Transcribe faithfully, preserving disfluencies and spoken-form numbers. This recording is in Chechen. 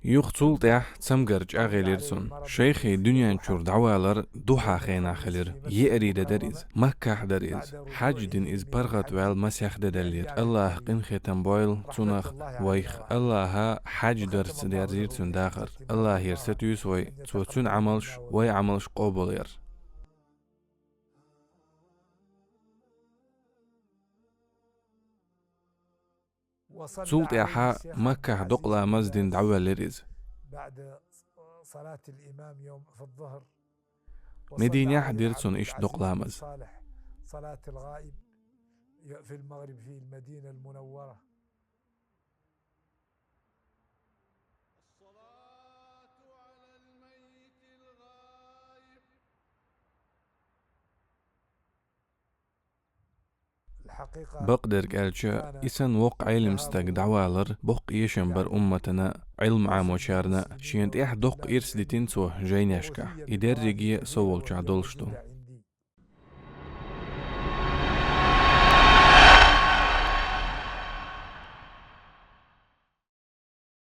Юха цул тӀехьа цамгар чӀагӀйелира цунна. Шайхи дуьнен чура дӀавалар духьа хенахь хилира. Еарий де дара иза. Маккахь дара иза. Хьаьж дина иза паргӀатваьлла масех де даьллера. АллахӀа къинхетам бойла цунах, вайх. АллахӀа хьаьж дарца дерзийра цуьнан дахар. АллахӀера сатуьйсу вай, цо цуьнан Ӏамалш, вай Ӏамалш къобал яр. Цул тӀехьа Маккахь докъа ламаз дина дӀавоьллира иза. Мединехь дира цунна иштта докъа ламаз. Бакъдерг аьлча, и санна воккха Ӏелам стаг дӀавалар боккха эшам бара умматана, Ӏилма Ӏамочарна. Шена тӀехь доккха ирс дитина цо жайнашкахь. И дерриге со волчохь долуш ду.